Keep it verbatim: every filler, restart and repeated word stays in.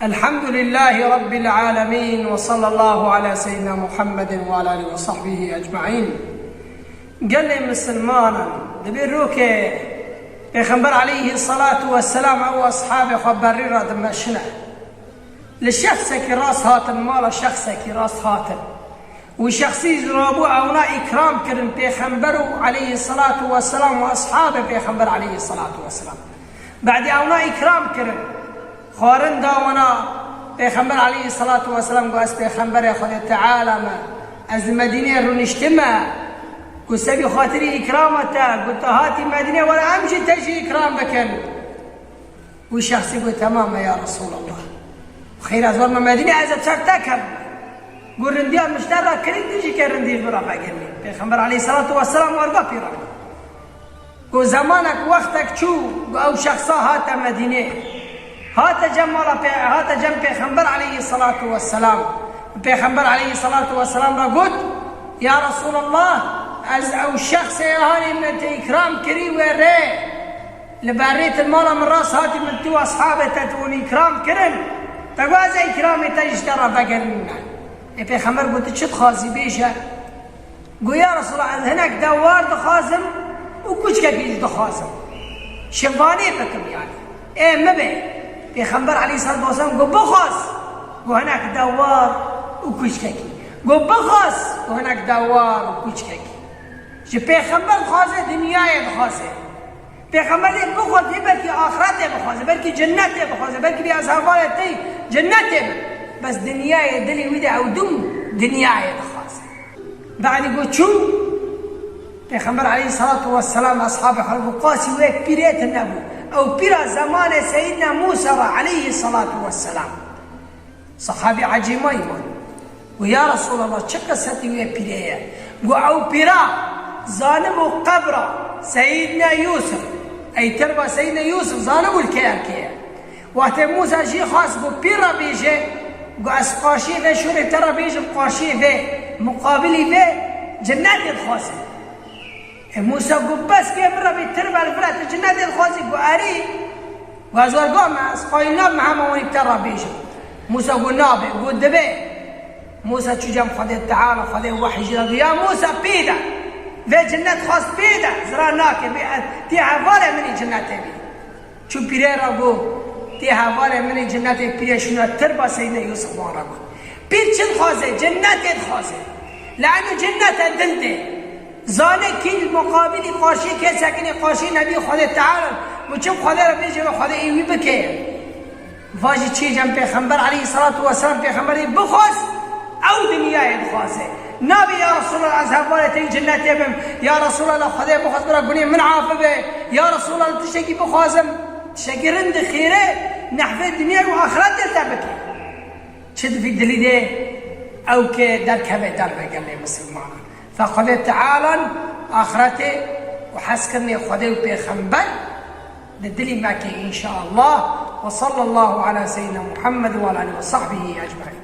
الحمد لله رب العالمين وصلى الله على سيدنا محمد وعلى آله وصحبه أجمعين. Gelê misilmanan, di vê rokê Pêxember aleyhî salatu vesselam ew ashabê xwe berî re dimeşine. Li şexsekî rast hatin, mala şexsekî rast hatin. Wî şexsî ji rabû ewna îkram kirin Pêxember û aleyhî salatu vesselam û ashabê Pêxember aleyhî salatu vesselam. Badî ewna îkram kirin. Xwarin da wana, Pêxember aleyhî salatu vesselam got, "Ez Pêxemberê Xwedê Teala me. Ez li Medînê rûniştime." Got, "Sebî xatirî îkrama te, got, tu hatî Medînê, were em jî te jî îkram bikin." Wî şexsî got, "Temam e ya Resûlallah. Xeyr ez warme Medînê, ez ê ser te kevime." Got, "Rindiya min ji te re kirî, tu jî ke rindî ji min re vegirinî." Pêxember aleyhî salatu vesselam wer ba pîra. Got, zemanek wextek çû, got, ew şexsa hate Medînê. Hate cem mala pê-, hate cem Pêxember aleyhî salatu vesselam. Pêxember aleyhî salatu vesselam re got, "Ya Resûlallah, ez ew şexsê hanî me te îkram kirî wê rê. Li berê tu mala min rast hatî min tu ashabê te tu hûn îkram kirin. Te got ez ê îkramê te ji te re vegerînim." Ê Pêxember got, "Tu çi dixwazî bêje." Got, "Ya Resûlallah, ez hinek dewar dixwazim û kuçkekî jî dixwazim. Şivanê bikim yanî. Ê min be." Pêxember aleyhî salatu vesselam got, "Bixwaz." Got, "Hinek dewar û kuçkekî." Got, "Bixwaz." Got, "Hinek dewar û kuçkekî." Ji Pêxember dixwaze, dinyayê dixwaze. Pêxember dê bixwaze, belkî axretê bixwaze, belkî cennetê bixwaze, belkî bê ez hevalê te yî cennetê bim. Bes dinyayê dilê wî de ew dûm dinyayê dixwaze. Badî got çû, Pêxember aleyhî salatu vesselam eshabê xwe got, qasî wê pîrê tune bû. Ew pîra zemanê Seyîdna Mûsa re aleyhî salatu vesselam. Sahabî ecêmayî man. Got, "Ya Resûlallah, çi qisetî wê pîrê ye?" Got, "Ew pîra zanim û qebra Seyîdna Yûsif, ey terba Seyîdna Yûsif zanim û li keyerkê ye. Wextê Mûsa jî xwest, got, pîr re bêje, got, ez qarşiyê vê şûrê te re bêjim, qarşiyê vê, muqabilî vê, cinnetê dixwazim." E, Mûsa got, "Bes kê min re bê, tir ber vira, tu cinnetê dixwazî?" Got, "Erê." Got, "Ez werga me, ez qayîl nabim hema wanî te re bêjim." Mûsa got, "Nabe." Got, "Dibe." Mûsa çû cem Xwedê Teala, Xwedê wehy jî re got, "Ya Mûsa, pê de. Vê cinnet xwest pê de, zira nake, bê, tê hevalê min î cinnetê bî." Çû pîrê re got, "Tê hevalê min î cinnetê." Pîrê şûna tirba Seyîdna Yûsif wan re got, "Pîr çi dixwaze? Cinnetê dixwaze. Le'nu cinnete dil de." Zanê kî li muqabilî qarşî kê sekinê, qarşî Nebî Xwedê Teala, û çi Xwedê re bêje ve Xwedê ê wî bike. Va jî çê cem Pêxember aleyhî salatu vesselam, Pêxemberê bixwaz, ew dinyayê dixwaze. Nabê ya Resûlallah ez hevalê te yî cinnetê bim. Ya Resûlallah Xwedê bixwaz bira gunê min afi be. Ya Resûlallah tiştekî bixwazim, tiştekî rind xêre, nehvê dinyayê û axretê te bike. Çi di vî dilî de ew ke derkeve derve gelê misilmanan. Fe Xwedê Tealan axretê û hezkirinê Xwedê û Pêxember di dilî me ke înşaallah. Ve sallallahu ala seyyidina Muhammed ve ala alihi ve sahbihi ecmaîn.